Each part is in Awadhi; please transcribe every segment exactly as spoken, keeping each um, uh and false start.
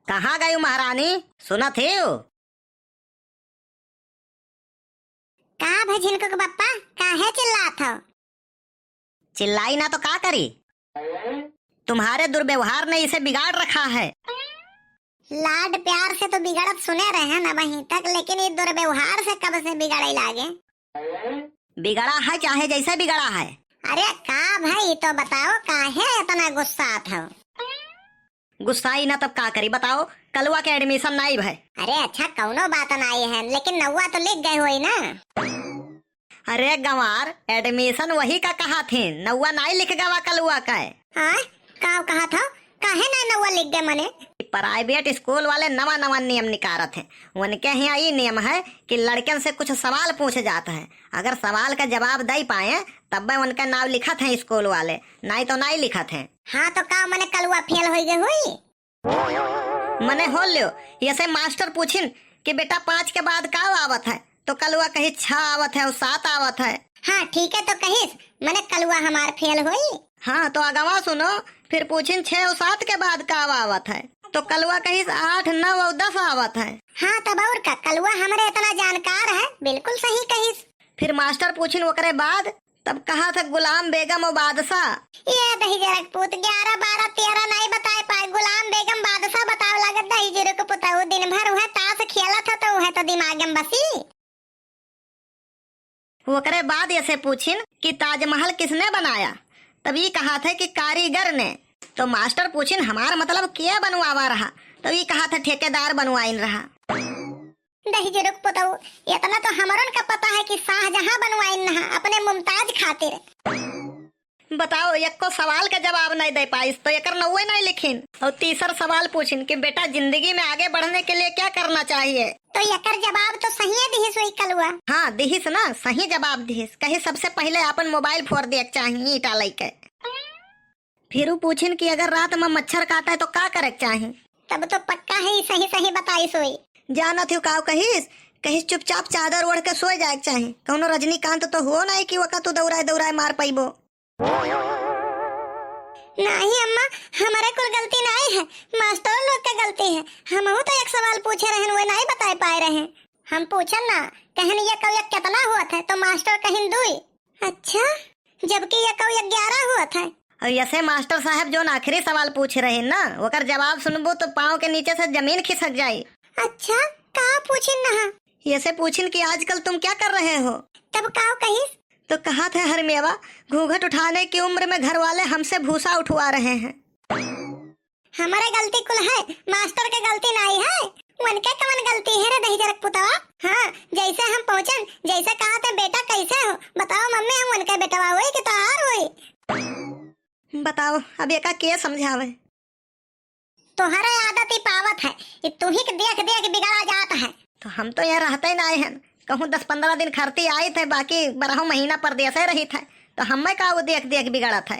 कहाँ गयू महारानी, सुनत हियो? का भा झिनकू के बप्पा, काहे चिल्लात हो? चिल्लाई ना तो का करी? तुम्हारे दुर्व्यवहार ने इसे बिगाड़ रखा है। लाड प्यार से तो बिगड़त सुने रहे हैं ना वहीं तक, लेकिन ये दुर्व्यवहार से कब से बिगड़े लागे? बिगड़ा है, चाहे जैसे बिगड़ा है। अरे का भाई, तो बताओ, काहे इतना गुस्सात हो? गुस्साई ना तब का करी, बताओ, कलुआ के admission नाई भय। अरे अच्छा, कौनो बात नाई है, लेकिन नौवा तो लिख गए होई ना? अरे गंवार, admission वही का कहा थे, नौवा नाई लिख गवा कलुआ का है। हाँ, का कहा था? काहे ना नौवा लिख गए मने? Private school वाले नवा नवा नियम निकारत हैं। उनके यहाँ ई नियम है कि लड़कन से कुछ सवाल पूछे जात हैं, अगर सवाल का जवाब दे पाए तब उनका नाव लिखत हैं school वाले, नाई तो नाई लिखत हैं। हाँ, तो का मने कलुआ fail होई गए होई? मने हो लियो, यसे मास्टर पूछिन कि बेटा पाँच के बाद का आवत है, तो कलुआ कही छह आवत है और सात आवत है। हाँ ठीक है, तो कहिस मने कलुआ हमार fail होई। हाँ तो अगवा सुनो, फिर पूछिन छह और सात के बाद का आवत है, तो कलुआ कहिस आठ, नौ और दस आवत है। हाँ तब और का, कलुआ हमरे इतना जानकार है, बिल्कुल सही कहिस। फिर मास्टर पूछिन ओकरे बाद, तब कहा था गुलाम बेगम और बादशाह। ये दहिजरक पूत ग्यारह, बारह, तेरह नाई बताए पाए, गुलाम बेगम बादशाह बतावे लागत। दहिजरक पुतऊ दिन भर उहे ताश खेलत है तो उहे तो दिमाग में बसी। ओकरे बाद यसे पूछिन कि ताजमहल किसने बनाया, तब ई कहा था कि कारीगर ने। तो मास्टर पूछिन हमार मतलब के बनवावा रहा, तब ई कहा था ठेकेदार बनवाइन रहा। दहिजरक पुतऊ, इतना तो हमरन का पता है कि शाहजहां बनवाइन रहा अपने मुमताज खातिर। बताओ, एको सवाल का जवाब नहीं दे पाइस, तो एकर नौवे नहीं लिखिन। और तीसर सवाल पूछिन कि बेटा, जिंदगी में आगे बढ़ने के लिए क्या करना चाहिए? तो एकर जवाब तो सही दिहिस होई कलुआ। हाँ, दिहिस ना, सही जवाब दिहिस। कही सबसे पहले अपन मोबाइल फोड़ दिए के चाहिए ईटा लेके। फिर ऊ पूछिन कि अगर रात में मच्छर काटे तो का करे के चाही? तब तो पक्का है, ई सही सही बताइस होई। जानत हो का कहिस? कहिस चुपचाप चादर ओढ़ के सोए जाए के चाही। कौनो रजनीकांत तो हो नहीं कि ओका तू दौड़ाए दौड़ाए मार पइबो। नहीं अम्मा, हमारे कुल गलती नहीं है, मास्टर लोग के गलती है। हमहू तो एक सवाल पूछे रहन, वो नहीं बताए पाए रहे। हम पूछन ना, कहन ये कौआ कितना हुआ था, तो मास्टर कहिन दुई। अच्छा, जबकि ये कौआ ग्यारह हुआ था। और यसे मास्टर साहब जोन आखिरी सवाल पूछ रहे ना, ओकर जवाब सुनबो तो पाँव के नीचे से जमीन खिसक जाई। अच्छा, का पूछिन ना? यसे पूछिन कि आजकल तुम क्या कर रहे हो? तब का कहिस? तो कहा था हरमेवा, घूंघट उठाने की उम्र में घर वाले हमसे भूसा उठवा रहे हैं। हमारे गलती कुल है, मास्टर के गलती नहीं है। उनके कवन गलती है रे दहिजरक पुतवा? हाँ, जैसे हम पहुँचन, जैसे कहा थे बेटा कैसे हो, बताओ मम्मी, हम उनके बेटवा होई कि तोहार होई? बताओ, अब एका के समझावे? तोहरे आदत ही पावत है, ये तू ही के देख देख बिगड़ा जात है। तो हम तो यहाँ रहते ही नहीं हैं, कहूँ दस पन्द्रह दिन खरती आई थे, बाकी बारह महीना परदेसे रही थे, तो हमें का वो देख देख बिगड़त है?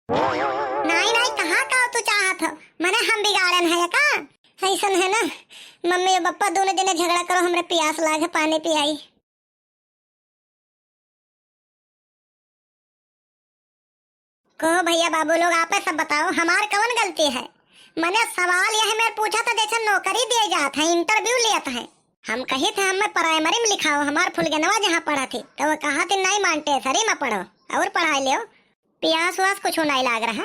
नाई, नाई, कहाँ का तू चाहत हो? मने हम बिगाड़न है का? ऐसन है ना, मम्मी और पप्पा दोनों जने झगड़ा करो, हमरे प्यास लाग है, पानी पियाई। कहो भैया बाबू लोग, आपे सब बताओ, हमार कवन गलती है? मने सवाल यह मेर पूछा था, जैसे नौकरी दिए जात है, interview लेत है। हम कही थे हमें primary में लिखाओ, हमार फुलगेनवा जहाँ पढ़ा थी, तो वो कहा थी नहीं, Montessori में पढ़ो और पढ़ाई लियो। प्यास व्यास कुछ नहीं लाग रहा।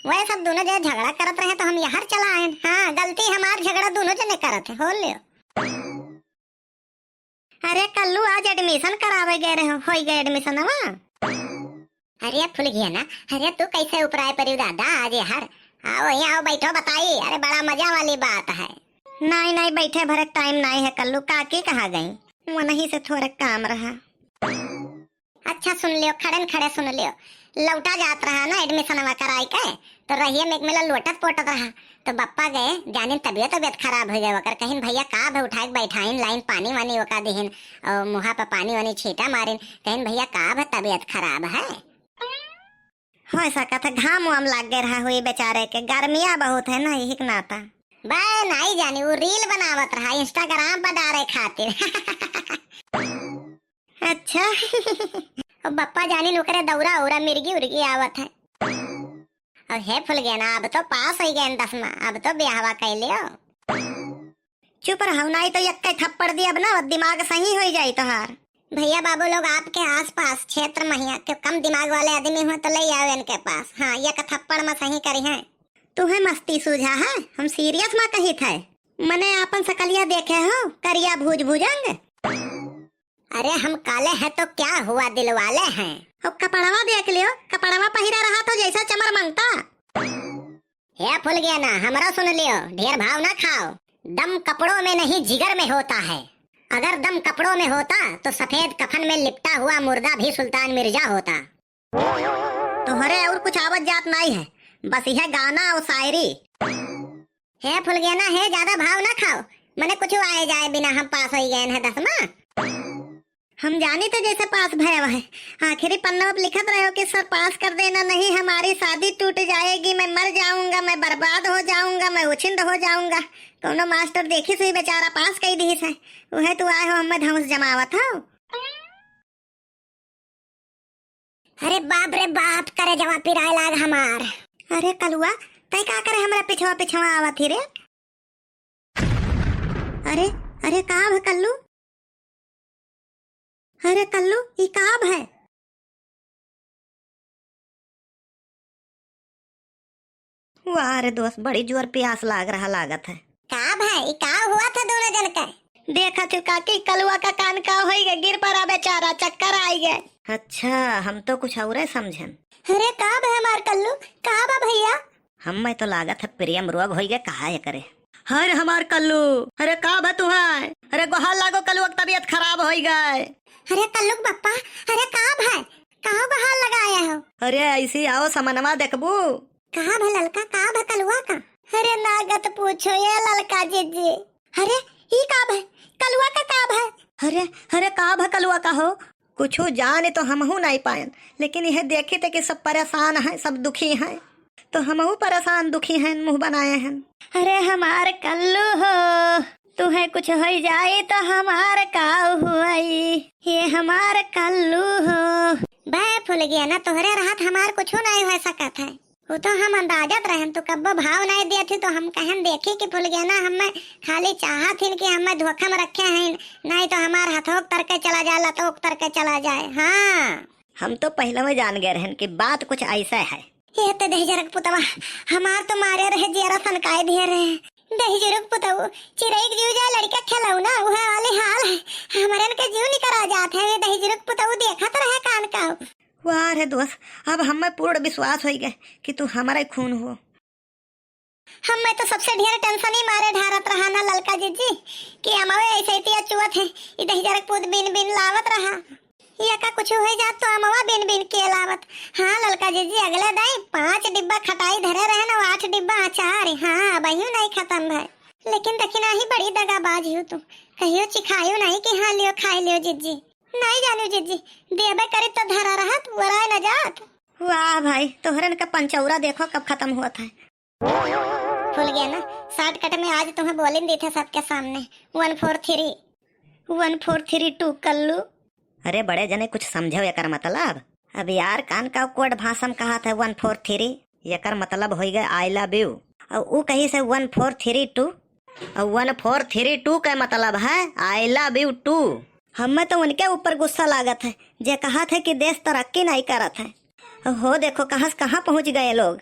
वह सब दोनों जने झगड़ा करत रहे तो हम यहाँ चला आए। हाँ, गलती हमार, झगड़ा दोनों जने करत है, हो लियो। अरे कल्लू, आज admission करावे गए रहे, होई गए admission वा? अरे फुलगेना, अरे तू कैसे उपराए परियो दादा आज यार? आओ यहाँ आओ, बैठो, बताई। अरे बड़ा मजा वाली बात है। नहीं नहीं, बैठे भरे time नहीं है कल्लू, काकी कहाँ गई? वहीं से थोड़ा काम रहा। अच्छा सुन लियो, खड़े न खड़े सुन लियो, लौटा जात रहा ना admission वा कराई के, तो रहिए में एक मिला लोटत पोटत रहा, तो बप्पा गए, जानिन तबियत तबियत खराब हो गए ओकर, कहिन भैया का भे उठाए के बैठाइन, लाइन पानी वानी ओका दिहिन, और मुँहा पे पानी वानी छींटा मारिन, कहिन भैया का भे तबियत खराब है। हो सकत है घाम वाम लाग गए रहा हुई बेचारे के, गर्मिया बहुत है ना, यही के नाता। बे नाई जानी, वो reel बनावत रहा Instagram पर डारे खातिर। अच्छा। अब बप्पा जानिन ओकरे दौरा उरा मिर्गी उर्गी आवत है। अब हे फुलगेना, अब तो पास हो गए दसमा, अब तो ब्याहवा कर लियो। चुप रहो, नाहीं तो यक्के थप्पड़ दियब ना, दिमाग सही होइ जाई तोहार। भइया बाबू लोग, आपके आसपास क्षेत्र में हियाँ के कम दिमाग वाले आदमी हो तो लइ आओ इनके पास। हाँ, यक थप्पड़ में सही करिहैं। तुहैं मस्ती सूझा है, हम serious में कहित है। मने आपन सकलिया देखे हो, करिया भुज भुजंग। अरे हम काले हैं तो क्या हुआ, दिलवाले हैं। अब कपड़वा देख लियो, कपड़वा पहिरा रहा तो जैसा चमर मंगता। हे फुलगेना, हमरा सुन लियो, ढेर भाव ना खाओ। दम कपड़ों में नहीं, जिगर में होता है। अगर दम कपड़ों में होता तो सफेद कफन में लिपटा हुआ मुर्दा भी सुल्तान मिर्जा होता। तोहरे और कुछ आवत जात नाहीं है, बस यह गाना और शायरी। हे फुलगेना, हे ज्यादा भाव ना खाओ, मने कुछ आए जाए बिना हम पास होइ गए हैं दसमा। हम जानी थे जैसे पास भय है, आखिरी पन्ना पर लिखत रहे हो कि सर पास कर देना, नहीं हमारी शादी टूट जाएगी, मैं मर जाऊंगा, मैं बर्बाद हो जाऊंगा, मैं उछिंद हो जाऊंगा। कौनो मास्टर देखिस हुई बेचारा पास कई दिहिस है, उहे तू आए हो हमें धौंस जमावत हो। अरे बाप रे बाप, करेजवा पिराए लाग हमार। अरे कलुआ, तै का करे हमरा पिछवा पिछवा आवत ही रे? अरे, अरे का भ कल्लू? अरे कल्लू, ई का भ? वाह रे दोस्त, बड़ी जोर प्यास लाग रहा लागत है। का भाई, का हुआ था दोनों जन का? देखा थी काकी, कलुआ का कान का होई गए, गिर पड़ा बेचारा, चक्कर आई गए। अच्छा, हम तो कुछ और समझन। अरे का भाई हमार कल्लू, का बा भैया? हमें तो लागत है प्रेम रोग होई गए, कहा है करे। हर हमार कल्लू, अरे का भा तुहाय? अरे गोहार लागो कलुआ के तबीयत खराब होई गए। अरे कल्लू के पप्पा, अरे का भाई, का गोहार लगाया हो? अरे ऐसी आओ समनवा देखबू। का भा ललका, का भा कलुआ का? अरे नागत पूछो ये ललका जिज्जी। अरे ई का भा, कलुआ का का भा? अरे, अरे का भा कलुआ का हो? कुछू जाने तो हमहू नाहीं पायन, लेकिन यह देखित है कि सब परेशान हैं, सब दुखी हैं, तो हमहू परेशान दुखी हैं, मुँह बनाए हैं। अरे हमार कल्लू हो, तुहे कुछ होई जाए तो हमार का हुआई, ये हमार कल्लू हो। बे फुलगेना, तोहरे रहत हमार कुछू नाहीं होइ सकत है। वो तो हम अंदाजत रहन, तू कब्बो भाव नाहीं दियत ही, तो हम कहन देखी कि फुलगेना हमें खाली चाहत हिन कि हमें धोखा में रखे हैं, नाहीं तो हमार हथोक तर के चला जाए, लतोक तर के चला जाए। हाँ, हम तो पहले में जान गए रहन कि बात कुछ ऐसा है। ये तो दहिजरक पुतवा, हमार तो मारे रहे, जियरा सनकाए दिए रहे। दहिजरक पुतऊ, चिरई के जीव जाए लड़का खिलौना, उहे वाली हाल है। हमरन के जीव निकरा जात है, ये दहिजरक पुतऊ देखत रहे कान का। वाह रे दोस्त, अब हमें पूर्ण विश्वास होई गए कि तू हमारा ही खून हो। हमें तो सबसे ढेर tension ही मारे ढारत रहा ना ललका जिज्जी कि अमवे ऐसे ही तिया चुअत है, ई दहिजरक पूत बीन बीन लावत रहा। ये का कुछ हो जात तो अमवा बीन बीन के लावत। हाँ ललका जिज्जी, अगले दाई पाँच डिब्बा खटाई धरे रहे ना, आठ डिब्बा अचार। हाँ, अबहियो नहीं खत्म भय। लेकिन दखिना ही बड़ी दगाबाज हो तू, कहियो चिखायो नहीं कि हाँ लियो खाए लियो जिज्जी। नहीं जानू जिज्जी, देबे करी तो धरा रहत, वराए न जात। वाह भाई, तोहरन का पंचौरा देखो कब खत्म हुआ था। फुलगेना, shortcut में आज तुम्हें बोलिन दी थे सबके सामने, one four three, one four three two कल्लू। अरे बड़े जने, कुछ समझो एकर मतलब। अब यार कान का code भाषा में कहा था one four three, एकर मतलब होई गए I love you। और ऊ कही से one four three two, और one four three two का मतलब है I love you too। हमें तो उनके ऊपर गुस्सा लागत है, जे कहा थे कि देश तरक्की नहीं करत है। हो देखो कहाँ से कहाँ पहुँच गए लोग।